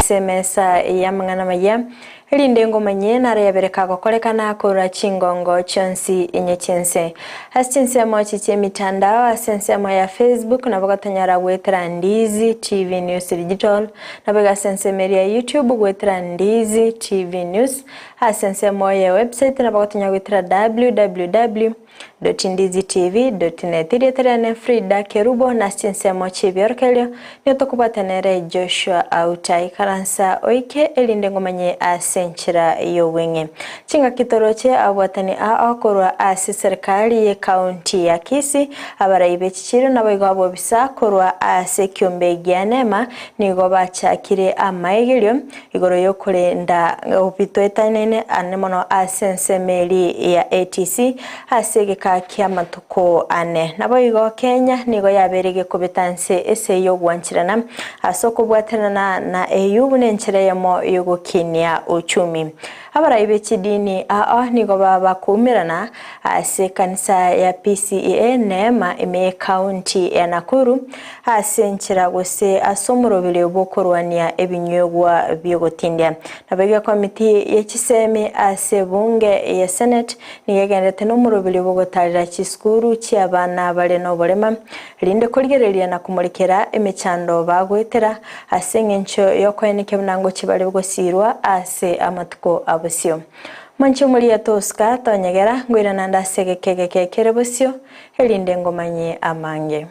Ase emesa y'amang'ana amaya, erinde ngomanyie naro yabere kagokorekana korwa chingongo chionsi inye chi'ense. Ase chinsemo echi chi'emitandao, ase ensemo ya Facebook nabo gotonyora goetera Ndizi TV News Digital, naboigo ase ensemo eria ya YouTube goetera Ndizi TV News, ase ensemo ye website nabo gotonyora goetera www. Ndizitv.net. Erieta riane Frida Kerubo na ase chinsemo chi'ebiorokererio nigo tokobwatana ere Joshua Auta. Ikaransa oike erinde ngomanye ase enchera y'obweng'e. Chingaki toroche ababwatani ao korwa ase serikali y'ecounty ya Kisii, abarai be chichiro naboigo abobisa korwa ase ekiombe gia Neema nigo bachakire amaegerio Igoro y'okorenda obitoetanaine ane mono ase ensemo eria ya ATC ase egeka ki'amatuko ane. Naboigo Kenya nigo yabeire gekobeta nse ase y'ogwancherana ase okobwatanana na AU buna enchera eyemo y'ogokinia uchumi. Abarai be chidini ao nigo baba bakoumerana ase ekanisa ya PCEA Neema ime y'ecounty ya Nakuru ase enchera gose ase omoroberio bw'okorwania ebinywegwa bi'ogotindia. Naboigo ekomiti ye chisemi ase ebunge ya Senate nigo egenderete nomoroberio bw'ogotarera chisukuru chi'abana bare noborema, erinde korigereria na komorekera emechando bagoetera ase engencho y'okoenekia buna ngochia bare gosiirwa ase amatuko a bosio. Mwanche omoria tosuka tonyegera, ngoirana nde ase egeka egeke kere bosio, erinde ngomanyie amange.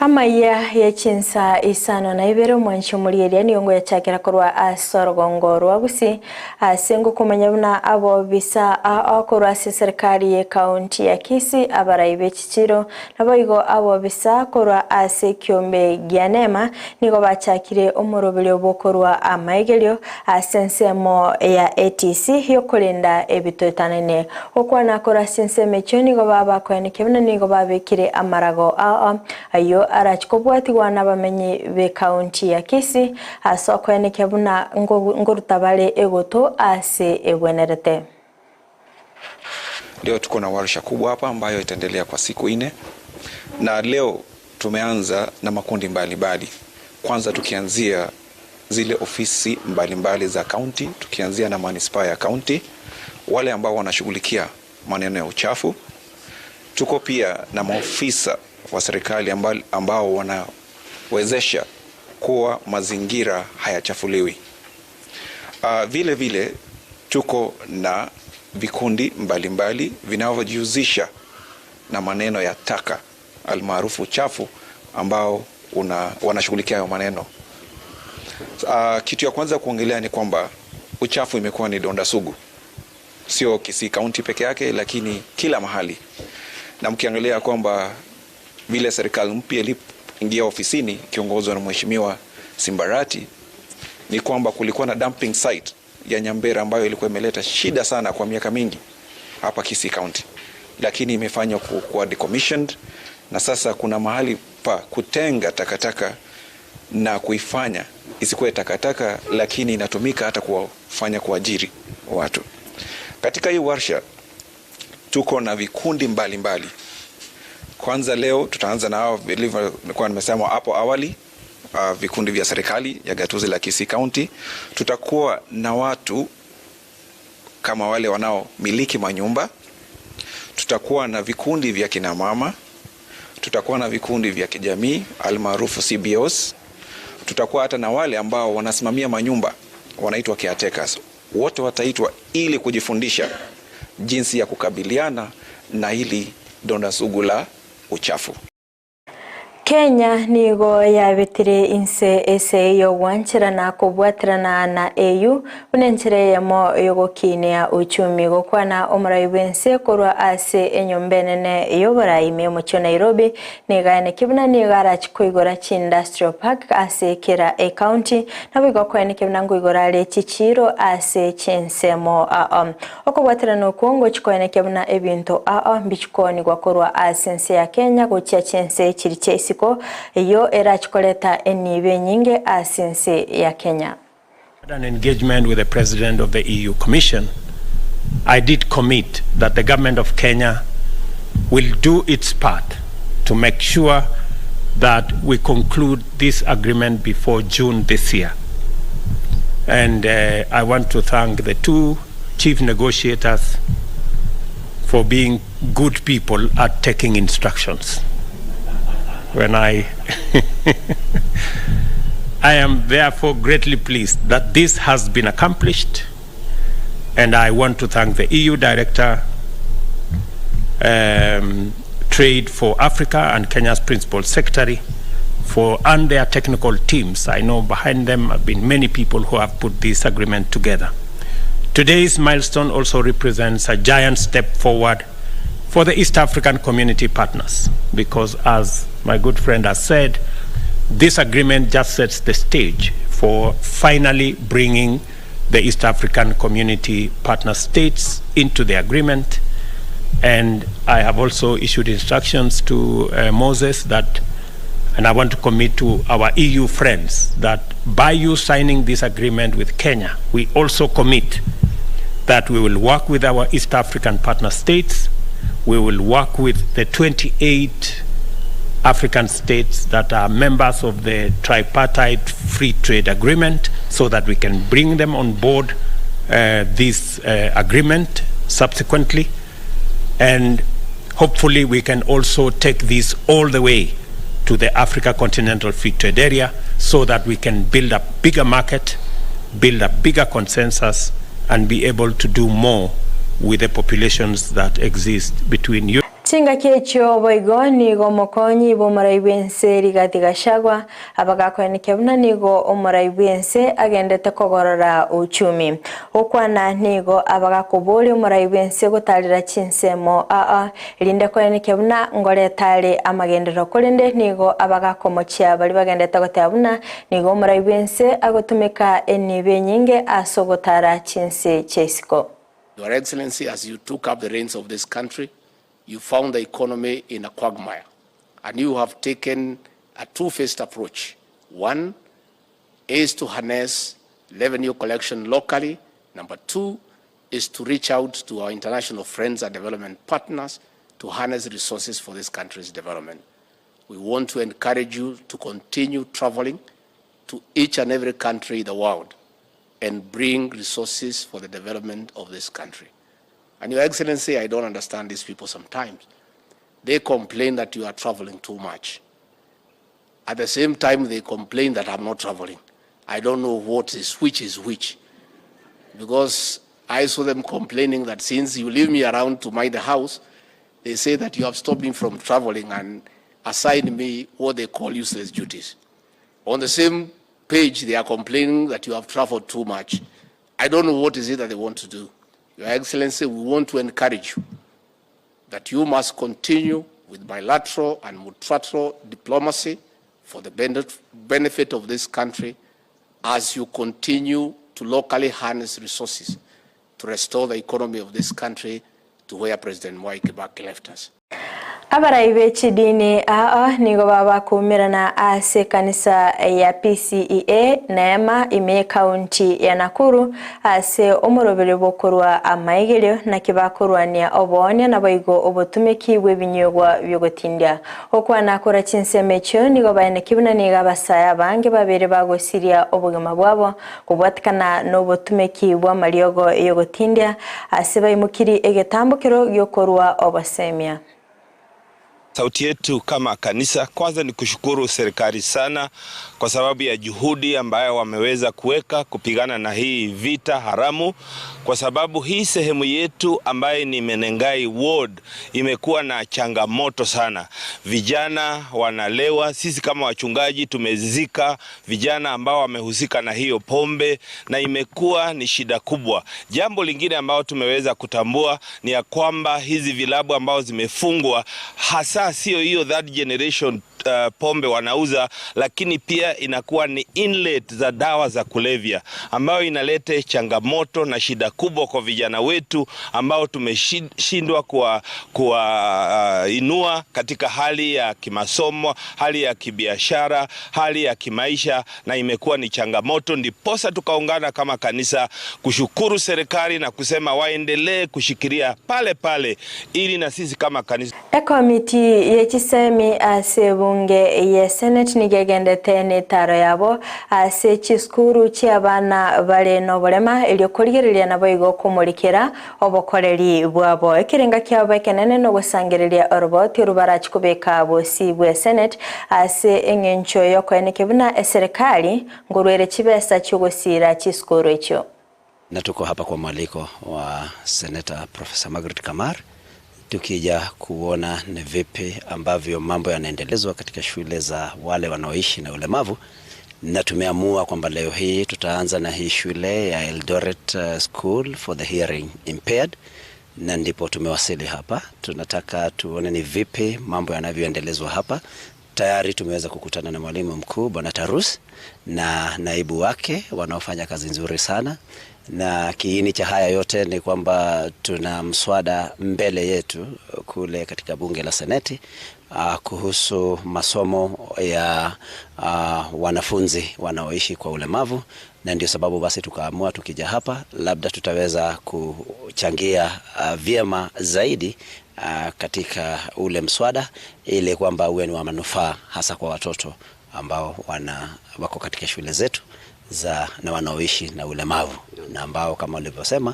Amaiya ye chinsa isano na ibere omwanchi omorieria nigo ngoyachakera korwa ase orogongo rwa Gusii ase ngokomanya buna abobisa ao korwa ase eserikari ye county ya Kisii abarai be chichiro Naboigo abobisa korwa ase ekiombe gia Neema nigo bachakire omoroberio bw'okorua amaigerio ase ensemo ya ATC y'okorenda ebitoetanene. Gokwana korwa ase ensemo echio nigo babakoenekia buna nigo babekire amarago ao ayio arache kobwatigwa nabamenyi b'ekaunti ya Kisii ase okoenekia buna ngoruta bare egoto ase egwenerete. Leo tuko na warsha kubwa hapa ambayo itaendelea kwa siku nne, na leo tumeanza na makundi mbalimbali mbali. Kwanza tukianzia zile ofisi mbalimbali mbali za kaunti, tukianzia na manispaa ya kaunti, wale ambao wanashughulikia maneno ya uchafu. Tuko pia na maofisa wa serikali ambao wanawezesha kuwa mazingira hayachafuliwi. Vile vile tuko na vikundi mbalimbali vinavyojihusisha na maneno ya taka almaarufu chafu ambao wanashughulikia hayo maneno. Kitu ya kwanza kuongelea ni kwamba uchafu imekuwa ni donda sugu, sio Kisii County peke yake, lakini kila mahali. Na mkiangalia kwamba vile serikali mpya ilipoingia ofisini ikiongozwa na Mheshimiwa Simbarati, ni kwamba kulikuwa na dumping site ya Nyambera ambayo ilikuwa imeleta shida sana kwa miaka mingi hapa Kisii County, lakini imefanywa kuwa decommissioned, na sasa kuna mahali pa kutenga takataka na kuifanya isikuwe takataka, lakini inatumika hata kufanya kuajiri watu. Katika hii warsha tuko na vikundi mbalimbali mbali. Kwanza leo tutaanza na hao vilivyokuwa nimesema hapo awali, vikundi vya serikali ya gatuzi la Kisii County. Tutakuwa na watu kama wale wanaomiliki manyumba, tutakuwa na vikundi vya kina mama, tutakuwa na vikundi vya kijamii almaarufu CBOs, tutakuwa hata na wale ambao wanasimamia manyumba wanaitwa caretakers. Wote wataitwa ili kujifundisha jinsi ya kukabiliana na hili donda sugu la uchafu. Kenya nigo yabetire inse ase y'ogwancherana kobwaterana na AU buna enchera eyemo yogokinia uchumi gokwana omorai bwense korwa ase enyomba enene y'oborai ime omochie o Nairobi nigaeneki buna nigo arachi koigora chi-industrial park ase kera ecounty naboigo koeneki buna nkoigora are chichiro ase chinsemo ao. Okobwaterana okwo ngochi koenekia buna ebinto ao mbichikonigwa korwa ase ense ya Kenya gochia chinse chiri chia isiko eyio erachi koreta enibo enyinge ase ense ya Kenya. Had an engagement with the President of the EU Commission. I did commit that the government of Kenya will do its part to make sure that we conclude this agreement before June this year. And I want to thank the two chief negotiators for being good people at taking instructions. When I am therefore greatly pleased that this has been accomplished, and I want to thank the EU Director, Trade for Africa, and Kenya's Principal Secretary for and their technical teams. I know behind them have been many people who have put this agreement together. Today's milestone also represents a giant step forward for the East African community partners, because as my good friend has said, this agreement just sets the stage for finally bringing the East African community partner states into the agreement. And I have also issued instructions to Moses that, and I want to commit to our EU friends, that by you signing this agreement with Kenya, we also commit that we will work with our East African partner states, we will work with the 28 African states that are members of the tripartite free trade agreement, so that we can bring them on board this agreement subsequently. And hopefully we can also take this all the way to the Africa Continental Free Trade Area, so that we can build a bigger market, build a bigger consensus, and be able to do more with the populations that exist between you. Chingaki ekyo boigo nigo omokonyi bwa omorai bwense Rigathi Gachagua abagakoenekia buna nigo omorai bwense agendete kogorora uchumi okwana nigo abagakoboria omorai bwense gotarera chinsemo aa erinde koenekia buna ngoretare amagendero korende nigo abagakomochia bari bagendete goteba buna nigo omorai bwense agotumeka enibe nyinge ase ogotara chinse chiaisiko. Your Excellency, as you took up the reins of this country, you found the economy in a quagmire, and you have taken a two-faced approach. One is to harness revenue collection locally. Number two is to reach out to our international friends and development partners to harness resources for this country's development. We want to encourage you to continue traveling to each and every country in the world and bring resources for the development of this country. And Your Excellency, I don't understand these people sometimes. They complain that you are traveling too much. At the same time, they complain that I'm not traveling. I don't know what is which is which. Because I saw them complaining that since you leave me around to mind the house, they say that you have stopped me from traveling and assigned me what they call useless duties. On the same page, they are complaining that you have traveled too much. I don't know what is it that they want to do. Your Excellency, we want to encourage you that you must continue with bilateral and multilateral diplomacy for the benefit of this country as you continue to locally harness resources to restore the economy of this country to where President Mwai Kibaki left us. Abarai b'echidini aa nigo babakumirana ase kanisa ya PCEA Neema ime county ya Nakuru ase omorobere bokorwa amaigerio na kibakorwania obonia na baigo obotumeki bw'ebinyogwa byogotindia okwana akora chinsemecho nigo baene kibuna niga basaya bange babere bagosiria obugima bwabo kubwatikana n'obotumeki bwa mariogo yogotindia ase baimukiri egetambukiro gyokorwa obosemia. Sauti yetu kama kanisa kwanza ni kushukuru serikali sana kwa sababu ya juhudi ambayo wameweza kuweka kupigana na hii vita haramu, kwa sababu hii sehemu yetu ambaye ni Menengai Ward imekuwa na changamoto sana. Vijana wanalewa, sisi kama wachungaji tumezika vijana ambao wamehusika na hiyo pombe na imekuwa ni shida kubwa. Jambo lingine ambao tumeweza kutambua ni ya kwamba hizi vilabu ambao zimefungwa hasa sio hiyo third generation pombe wanauza, lakini pia inakuwa ni inlet za dawa za kulevya ambayo inaleta changamoto na shida kubwa kwa vijana wetu ambao tumeshindwa kuwainua katika hali ya kimasomo, hali ya kibiashara, hali ya kimaisha, na imekuwa ni changamoto. Ndiposa tukaungana kama kanisa kushukuru serikali na kusema waendelee kushikilia pale pale ili na sisi kama kanisa. Ekomiti yechisemi ase bunge ye Senate nigegendete netaro yabo ase chiskuru chiabana bale nobolema iliokorigereria nabo igo kumurikira obokoreri bwabo ekirenga kiabo ekenene no gusangereria oroboti rubarachikubeka bosi bwe Senate ase eng'encho yokoeneke buna eserikali ngurwere chibesa chugosira chiskuru echo. Na tuko hapa kwa mwaliko wa Senator Professor Margaret Kamar, tukija kuona ni vipi ambavyo mambo yanaendelezwa katika shule za wale wanaoishi na ulemavu. Na tumeamua kwamba leo hii tutaanza na hii shule ya Eldoret School for the Hearing Impaired, na ndipo tumewasili hapa. Tunataka tuone ni vipi mambo yanavyoendelezwa hapa. Tayari tumeweza kukutana na mwalimu mkuu Bwana Tarus na naibu wake wanaofanya kazi nzuri sana. Na kiini cha haya yote ni kwamba tuna mswada mbele yetu kule katika bunge la Seneti kuhusu masomo ya wanafunzi wanaoishi kwa ulemavu, na ndio sababu basi tukaamua tukija hapa labda tutaweza kuchangia vyema zaidi katika ule mswada ili kwamba uwe ni wa manufaa hasa kwa watoto ambao wako katika shule zetu za na wanaoishi na ulemavu, na ambao kama walivyosema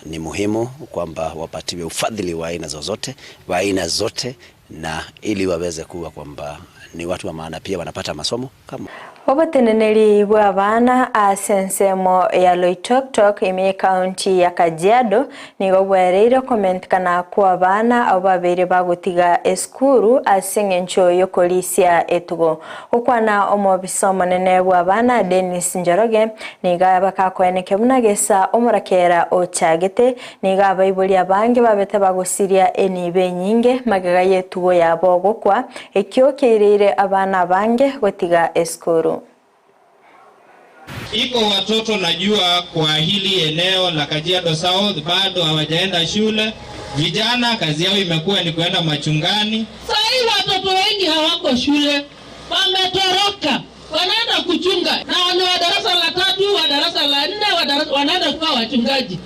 ni muhimu kwamba wapatiwe ufadhili wa aina zozote, wa aina zote, na ili waweze kuwa kwamba ni watu wa maana pia wanapata masomo kama. Oboteneneri bwa abana asensemo ya Loitoktok ime county ya Kajiado nigo bwereire komentkana kwa abana abo babere bagutiga eskuru aseng'encho yokolisia etugo. Okwana omobisa omonene bwa abana Dennis Njoroge niga bakakoeneke bunagesa omorakera ochagete niga abaibori abange babete bagosiria enibe nyinge magega yetugo yabo gokwa ekyo keirire abana bange gotiga eskuru. Iko watoto najua kwa hili eneo la Kajiado South bado hawajaenda shule. Vijana kazi yao imekuwa ni kuenda machungani. Sasa watoto wengi hawako shule, wametoroka, wanaenda kuchunga. Na ni wa darasa la 3, wa darasa la 4, wanaenda kuwa wachungaji.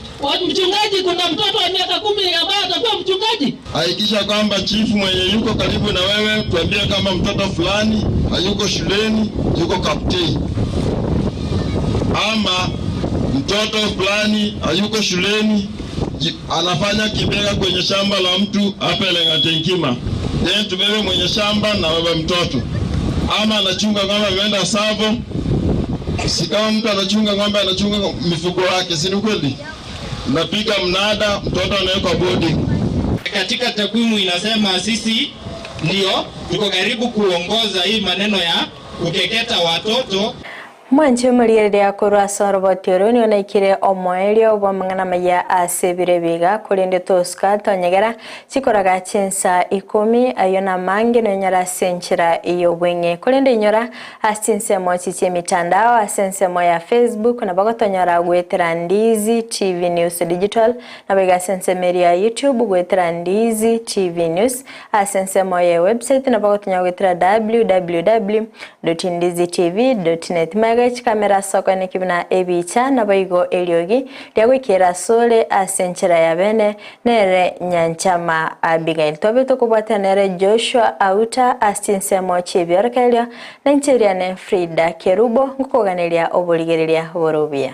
Mchungaji, kuna mtoto wa miaka 10 ambaye atakuwa mchungaji. Hakikisha kwamba chifu mwenye yuko karibu na wewe tuambie kama mtoto fulani hayuko shuleni, yuko kapteni, ama mtoto fulani hayuko shuleni, anafanya kibega kwenye shamba la mtu hapa Lengatenkima. Then tubebe mwenye shamba na baba mtoto. Ama anachunga ng'ombe ameenda Savo. Si kama mtu anachunga ng'ombe anachunga mifugo yake, si ni kweli? Unapiga mnada, mtoto anawekwa boarding. Katika takwimu inasema sisi ndio tuko karibu kuongoza hii maneno ya kukeketa watoto. Mwanche muriere korwa sorobotero ni onaikire omoerio bwa maya asebire biga kulinde toska tonyegera chikoraga chinsa 10 ayo na mange no nyara senchira iyo bwenge kulinde nyora asinse mo chiche mitandao asense mo ya Facebook na bagotonyora gwetera Ndizi TV News Digital na biga sense meria YouTube gwetera Ndizi TV News asense mo ya website na bagotonyora gwetera www.ndizitv.net. Kamera soko ni kibina ebicha na baigo eliogi lyagwikira sole asenchera ya bene nere nyanchama Abigail tobe tokubwata nere Joshua Auta asinsemo chibyorkelyo na ncheriane Frida Kerubo ngukoganelia oboligereria borobia.